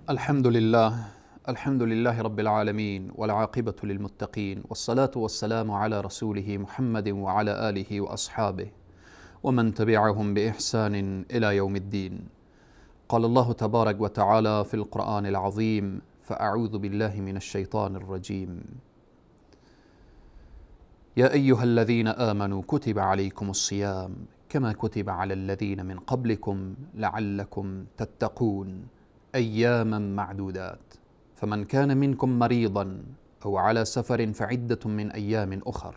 الحمد لله، الحمد لله رب العالمين، والعاقبة للمتقين، والصلاة والسلام على رسوله محمد وعلى آله وأصحابه ومن تبعهم بإحسان إلى يوم الدين. قال الله تبارك وتعالى في القرآن العظيم: فأعوذ بالله من الشيطان الرجيم. يا أيها الذين آمنوا كتب عليكم الصيام كما كتب على الذين من قبلكم لعلكم تتقون أياما معدودات، فمن كان منكم مريضا أو على سفر فعدة من أيام أخر.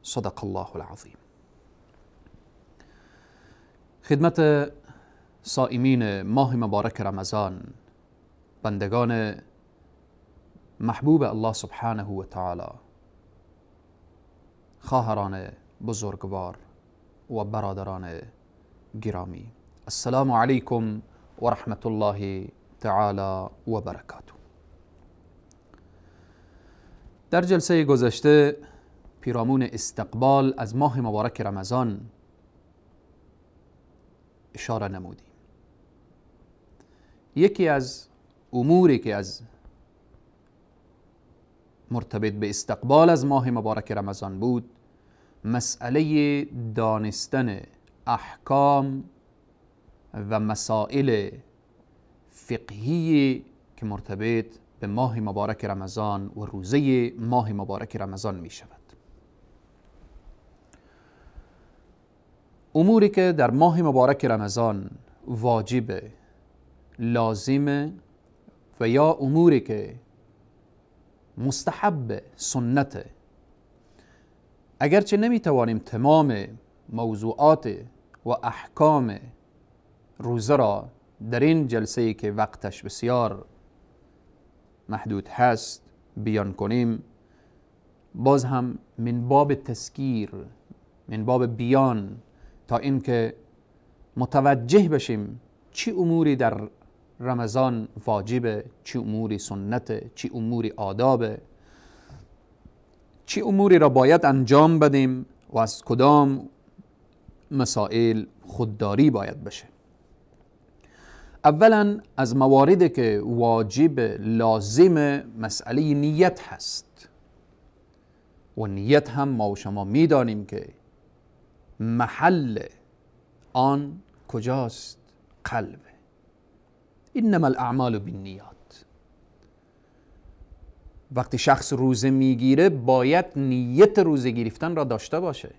صدق الله العظیم. خدمت صائمین ماه مبارک رمضان، بندگان محبوب الله سبحانه و تعالی، خواهران بزرگوار و برادران گرامی، السلام علیکم و رحمت الله تعالی و برکاته. در جلسه گذشته پیرامون استقبال از ماه مبارک رمضان اشاره نمودیم. یکی از اموری که از مرتبط به استقبال از ماه مبارک رمضان بود، مسئله دانستن احکام و مسائل فقهی که مرتبط به ماه مبارک رمضان و روزه ماه مبارک رمضان می شود. اموری که در ماه مبارک رمضان واجب، لازم و یا اموری که مستحب، سنت، اگرچه نمی توانیم تمام موضوعات و احکام روزه را در این جلسه که وقتش بسیار محدود هست بیان کنیم، باز هم من باب تذکیر، من باب بیان، تا اینکه متوجه بشیم چی اموری در رمضان واجبه، چی اموری سنته، چی اموری آدابه، چی اموری را باید انجام بدیم و از کدام مسائل خودداری باید بشه. اولا از مواردی که واجب لازم مسئله نیت هست، و نیت هم ما و شما میدانیم که محل آن کجاست؟ قلب. انما الاعمال بالنیات. وقتی شخص روزه میگیره باید نیت روزه گرفتن را داشته باشه،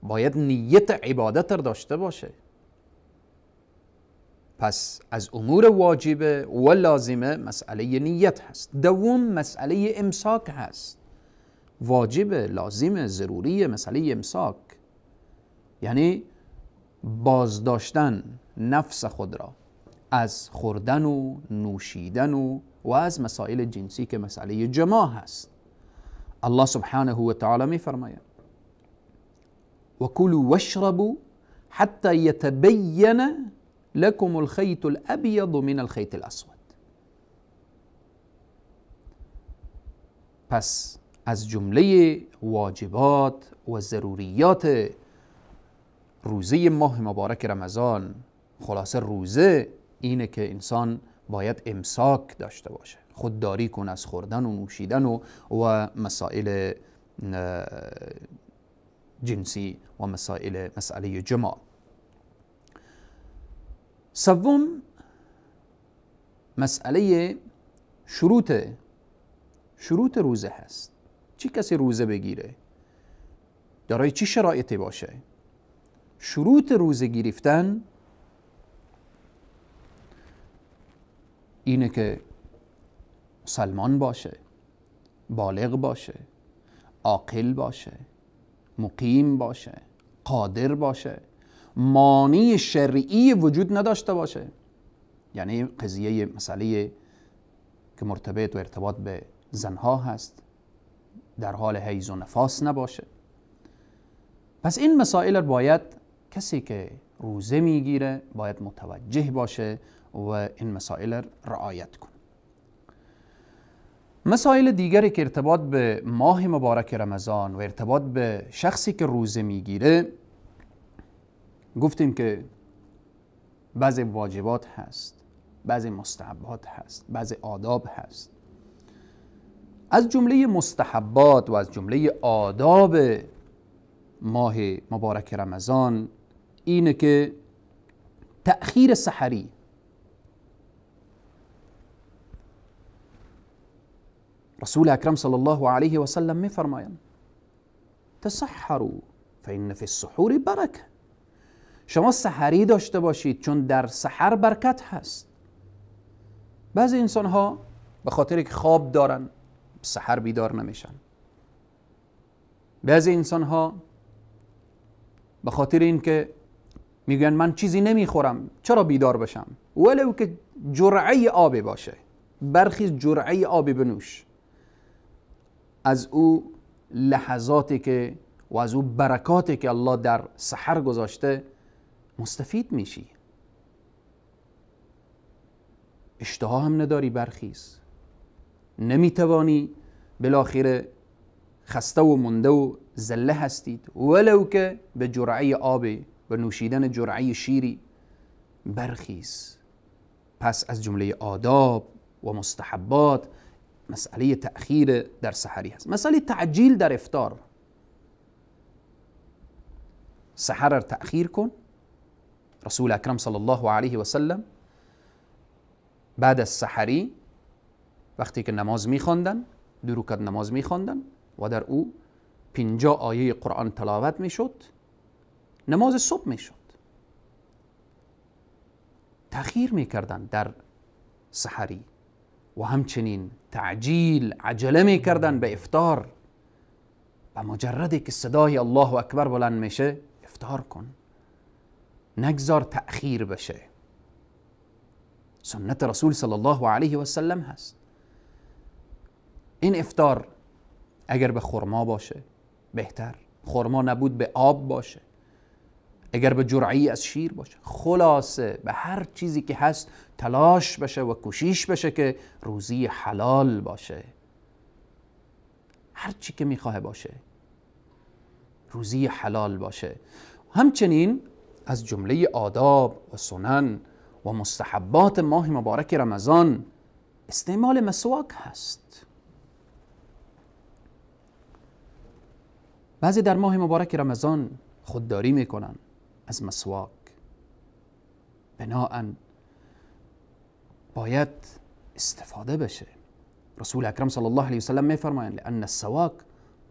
باید نیت عبادت را داشته باشه. پس از امور واجبه و لازمه مسئله نیت هست. دوم مسئله امساک هست. واجب، لازمه، ضروریه مسئله امساک، یعنی بازداشتن نفس خود را از خوردن و نوشیدن و از مسائل جنسی که مسئله جماع هست. الله سبحانه و تعالی می فرماید: و کلوا واشربوا حتی یتبین لكم الخيط الأبيض من الخيط الأسود. پس از جمله واجبات و ضروریات روزه ماه مبارک رمضان، خلاصه روزه اینه که انسان باید امساک داشته باشه، خودداری کنه از خوردن و نوشیدن و مسائل جنسی و مسائل مسئله جماع. سوم مسئله شروط روزه هست. چی کسی روزه بگیره؟ دارای چی شرایطی باشه؟ شروط روزه گرفتن اینه که مسلمان باشه، بالغ باشه، عاقل باشه، مقیم باشه، قادر باشه، مانع شرعی وجود نداشته باشه. یعنی قضیه مسئله که مرتبط و ارتباط به زنها هست، در حال حیض و نفاس نباشه. پس این مسائل باید کسی که روزه میگیره باید متوجه باشه و این مسائل رعایت کنه. مسائل دیگری که ارتباط به ماه مبارک رمضان و ارتباط به شخصی که روزه میگیره، گفتیم که بعضی واجبات هست، بعضی مستحبات هست، بعضی آداب هست. از جمله مستحبات و از جمله آداب ماه مبارک رمضان اینه که تأخیر سحری. رسول اکرم صلی الله علیه و سلم میفرمایند تسحروا فإن فی السحور برکه. شما سحری داشته باشید چون در سحر برکت هست. بعضی انسان ها به خاطر که خواب دارن سحر بیدار نمیشن. بعضی انسان ها به خاطر اینکه میگن من چیزی نمیخورم چرا بیدار بشم، ولو که جرعه آب باشه، برخیز جرعه آب بنوش. از او لحظاتی که و از او برکاتی که الله در سحر گذاشته مستفید میشی. اشتها هم نداری برخیز، نمیتوانی، بالاخره خسته و مونده و زله هستید، ولو که به جرعه آب و نوشیدن جرعه شیری برخیز. پس از جمله آداب و مستحبات مسئله تأخیر در سحری هست. مسئله تعجیل در افطار. سحر را تأخیر کن. رسول اکرم صلی الله علیه و سلم بعد از سحری وقتی که نماز میخواندن، 2 رکعت نماز میخواندن و در او 50 آیه قرآن تلاوت میشد، نماز صبح میشد. تأخیر میکردن در سحری و همچنین تعجیل، عجله میکردن به افطار. و مجردی که صدای الله اکبر بلند میشه افطار کن، نگذار تأخیر بشه. سنت رسول صلی الله علیه و سلم هست. این افطار اگر به خرما باشه بهتر، خرما نبود به آب باشه، اگر به جرعی از شیر باشه، خلاصه به هر چیزی که هست تلاش بشه و کوشش بشه که روزی حلال باشه. هر چی که میخواه باشه، روزی حلال باشه. همچنین از جمله آداب و سنن و مستحبات ماه مبارک رمضان استعمال مسواک هست. بعضی در ماه مبارک رمضان خودداری میکنن از مسواک. بناءً باید استفاده بشه. رسول اکرم صلی الله علیه وسلم میفرمایند لأن السواک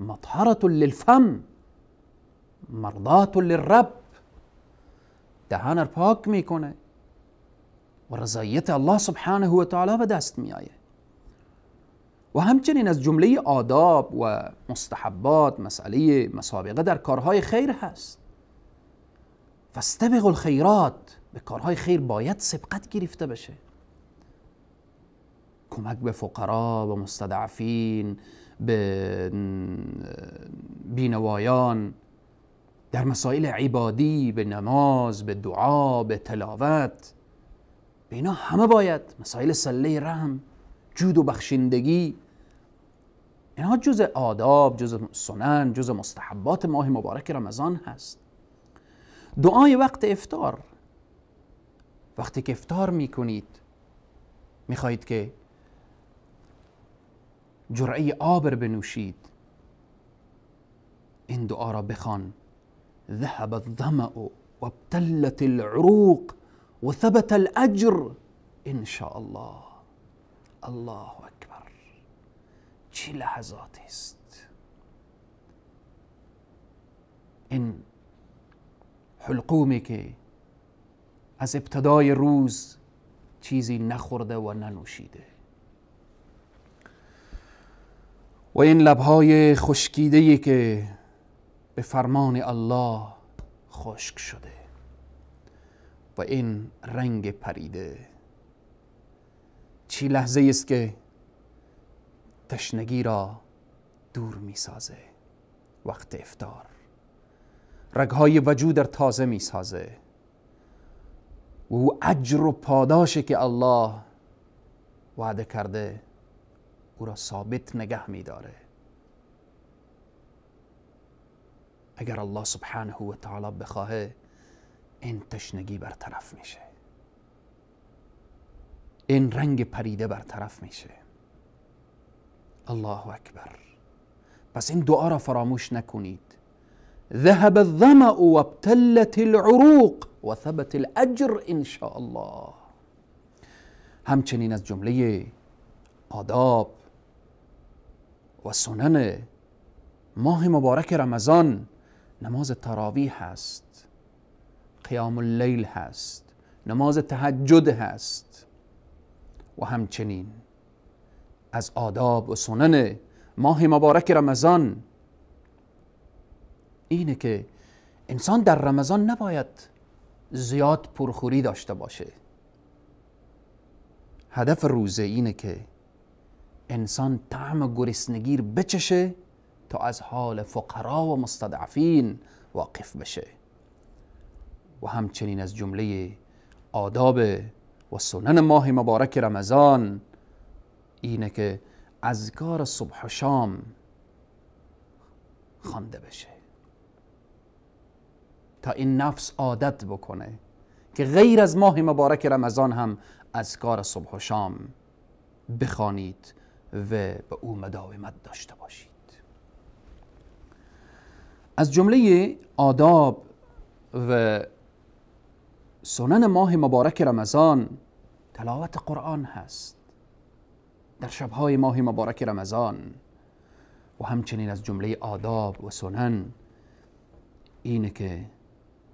مطهرة للفم مرضاة للرب. دهان را پاک میکنه و رضایت الله سبحانه و تعالی به دست میآید. و همچنین از جمله آداب و مستحبات مسئله مسابقه در کارهای خیر هست. فاستبقوا الخیرات، به کارهای خیر باید سبقت گرفته بشه. کمک به فقرا و مستضعفین، به بینوایان، در مسائل عبادی، به نماز، به دعا، به تلاوت، به اینا همه باید. مسائل صله رحم، جود و بخشندگی، اینها جز آداب، جز سنن، جز مستحبات ماه مبارک رمضان هست. دعای وقت افطار، وقتی که افطار میکنید میخواهید که جرعه آب را بنوشید، این دعا را بخوان: ذهب الظمأ وابتلت العروق وثبت الأجر إن شاء الله. الله اکبر، چه لحظاتی است! این حلقومی که از ابتدای روز چیزی نخورده و ننوشیده، و این لبهای خشکیده‌ای که به فرمان الله خشک شده، و این رنگ پریده، چی لحظه است که تشنگی را دور می سازه. وقت افطار رگهای وجود را تازه می سازه و او اجر و پاداشی که الله وعده کرده او را ثابت نگه می داره. اگر الله سبحانه و تعالی بخواهه این تشنگی برطرف میشه، این رنگ پریده برطرف میشه. الله اکبر. پس این دعا را فراموش نکنید. ذهب الظمأ وابتلت العروق وثبت الاجر ان شاء الله. همچنین از جمله آداب و سنن ماه مبارک رمضان نماز تراویح هست، قیام اللیل هست، نماز تهجد هست. و همچنین از آداب و سنن ماه مبارک رمضان اینه که انسان در رمضان نباید زیاد پرخوری داشته باشه. هدف روزه اینه که انسان طعم گرسنگی بچشه تا از حال فقرا و مستضعفین واقف بشه. و همچنین از جمله آداب و سنن ماه مبارک رمضان اینه که اذکار صبح و شام خوانده بشه تا این نفس عادت بکنه که غیر از ماه مبارک رمضان هم اذکار صبح و شام بخوانید و به او مداومت داشته باشید. از جمله آداب و سنن ماه مبارک رمضان تلاوت قرآن هست در شبهای ماه مبارک رمضان. و همچنین از جمله آداب و سنن اینه که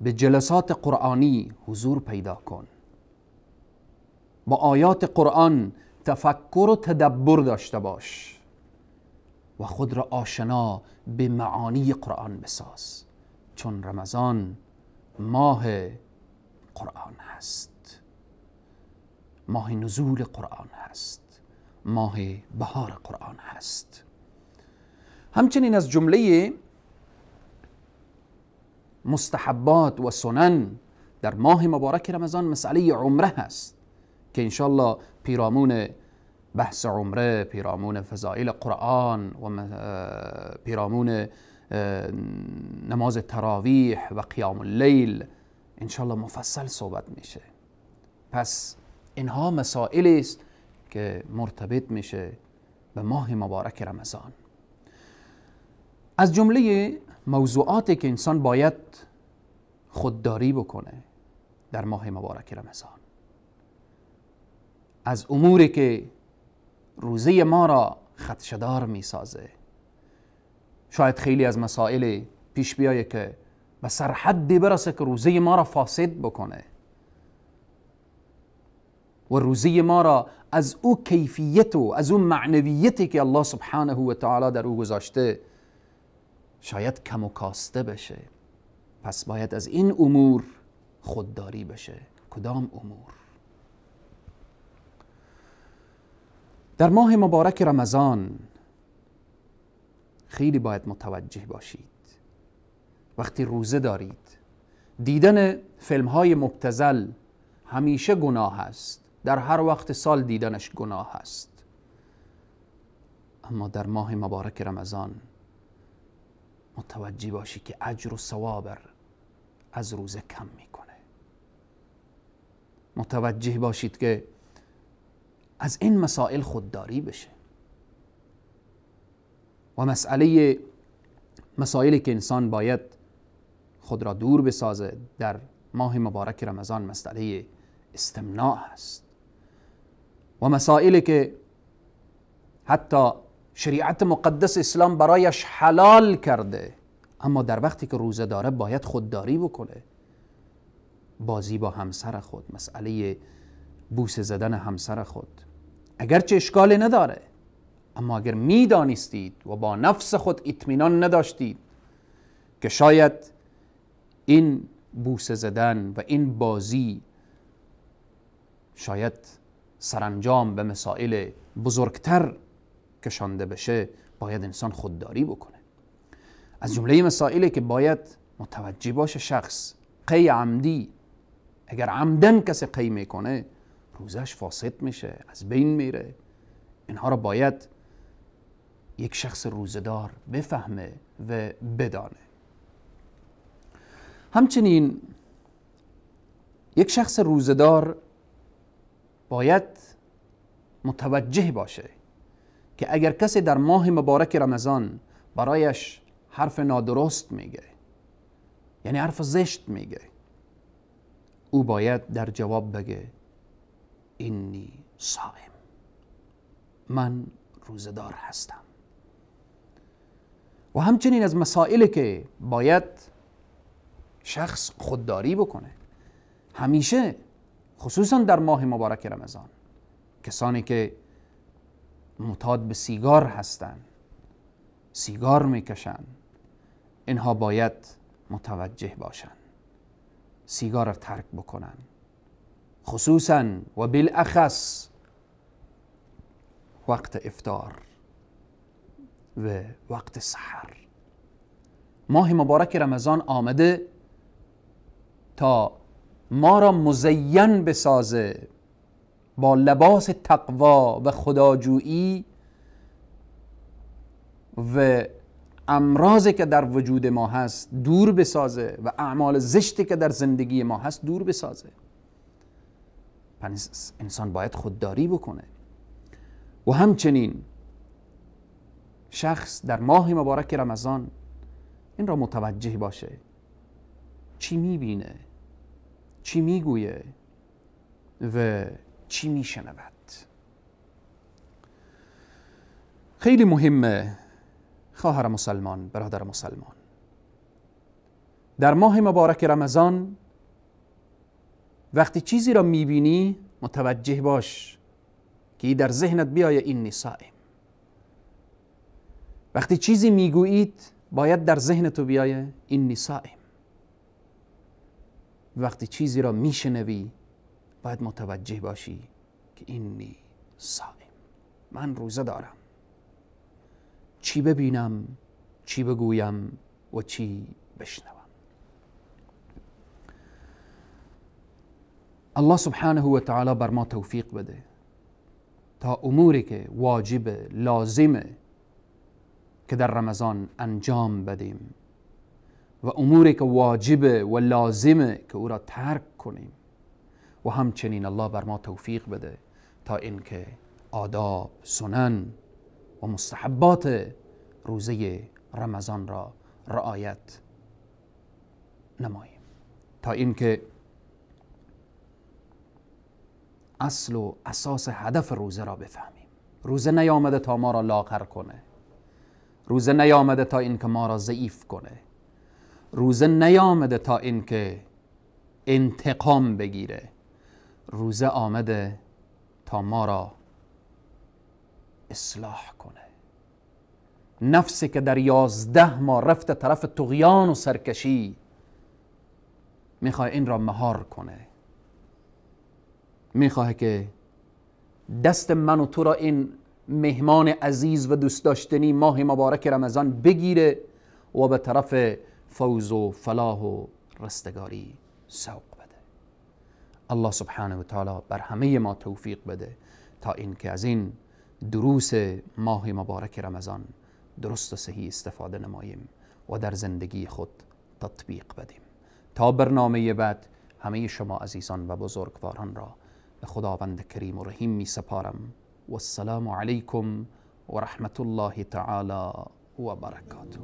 به جلسات قرآنی حضور پیدا کن، با آیات قرآن تفکر و تدبر داشته باش و خود را آشنا به معانی قرآن بساز، چون رمضان ماه قرآن هست، ماه نزول قرآن هست، ماه بهار قرآن هست. همچنین از جمله مستحبات و سنن در ماه مبارک رمضان مسئله عمره هست که انشالله پیرامون بحث عمره، پیرامون فضائل قرآن و پیرامون نماز تراویح و قیام اللیل انشالله مفصل صحبت میشه. پس اینها مسائلی است که مرتبط میشه به ماه مبارک رمضان. از جمله موضوعاتی که انسان باید خودداری بکنه در ماه مبارک رمضان، از اموری که روزه ما را خدشه‌دار میسازه، شاید خیلی از مسائل پیش بیایه که به سرحدی برسه که روزه ما را فاسد بکنه و روزه ما را از او کیفیت و از او معنویتی که الله سبحانه و تعالی در او گذاشته شاید کم و کاسته بشه. پس باید از این امور خودداری بشه. کدام امور؟ در ماه مبارک رمضان خیلی باید متوجه باشید. وقتی روزه دارید، دیدن فیلم های مبتذل همیشه گناه است، در هر وقت سال دیدنش گناه است، اما در ماه مبارک رمضان متوجه باشی که اجر و ثواب از روزه کم میکنه. متوجه باشید که از این مسائل خودداری بشه. و مسائلی که انسان باید خود را دور بسازه در ماه مبارک رمضان مسئله استمناع هست و مسائلی که حتی شریعت مقدس اسلام برایش حلال کرده، اما در وقتی که روزه داره باید خودداری بکنه. بازی با همسر خود، مسئله بوسه زدن همسر خود، اگرچه اشکالی نداره، اما اگر میدانستید و با نفس خود اطمینان نداشتید که شاید این بوسه زدن و این بازی شاید سرانجام به مسائل بزرگتر کشانده بشه، باید انسان خودداری بکنه. از جمله مسائلی که باید متوجه باشه شخص، قی عمدی، اگر عمدن کسی قی میکنه روزش فاسد میشه، از بین میره. اینها را باید یک شخص روزه‌دار بفهمه و بدانه. همچنین یک شخص روزه‌دار باید متوجه باشه که اگر کسی در ماه مبارک رمضان برایش حرف نادرست میگه، یعنی حرف زشت میگه، او باید در جواب بگه اینی صائم، من روزه‌دار هستم. و همچنین از مسائلی که باید شخص خودداری بکنه همیشه، خصوصا در ماه مبارک رمضان، کسانی که معتاد به سیگار هستند، سیگار میکشن، اینها باید متوجه باشن، سیگار را ترک بکنن، خصوصا و بالاخص وقت افطار و وقت سحر. ماه مبارک رمضان آمده تا ما را مزین بسازه با لباس تقوا و خداجویی و امراضی که در وجود ما هست دور بسازه و اعمال زشتی که در زندگی ما هست دور بسازه. پس انسان باید خودداری بکنه. و همچنین شخص در ماه مبارک رمضان این را متوجه باشه چی میبینه، چی میگویه و چی میشنود. خیلی مهمه خواهر مسلمان، برادر مسلمان، در ماه مبارک رمضان وقتی چیزی را میبینی متوجه باش که در ذهنت بیایه اینی صائم. وقتی چیزی میگویید باید در ذهن تو بیایه اینی صائم. وقتی چیزی را میشنوی باید متوجه باشی که اینی صائم، من روزه دارم، چی ببینم، چی بگویم و چی بشنوم. الله سبحانه و تعالی بر ما توفیق بده تا اموری که واجب لازمه که در رمضان انجام بدیم و اموری که واجبه و لازمه که او را ترک کنیم، و همچنین الله بر ما توفیق بده تا اینکه آداب، سنن و مستحبات روزه رمضان را رعایت نماییم، تا اینکه اصل و اساس هدف روزه را بفهمیم. روزه نیامده تا ما را لاغر کنه، روزه نیامده تا اینکه ما را ضعیف کنه، روزه نیامده تا اینکه انتقام بگیره، روزه آمده تا ما را اصلاح کنه. نفسی که در 11 ماه رفت طرف طغیان و سرکشی، میخواه این را مهار کنه، میخواه که دست من و تو را این مهمان عزیز و دوست داشتنی ماه مبارک رمضان بگیره و به طرف فوز و فلاح و رستگاری سوق بده. الله سبحانه و تعالی بر همه ما توفیق بده تا اینکه از این دروس ماه مبارک رمضان درست و صحیح استفاده نماییم و در زندگی خود تطبیق بدیم. تا برنامه بعد همه شما عزیزان و بزرگواران را به خداوند کریم و رحیم می سپارم. و السلام علیکم و رحمت الله تعالی و برکاته.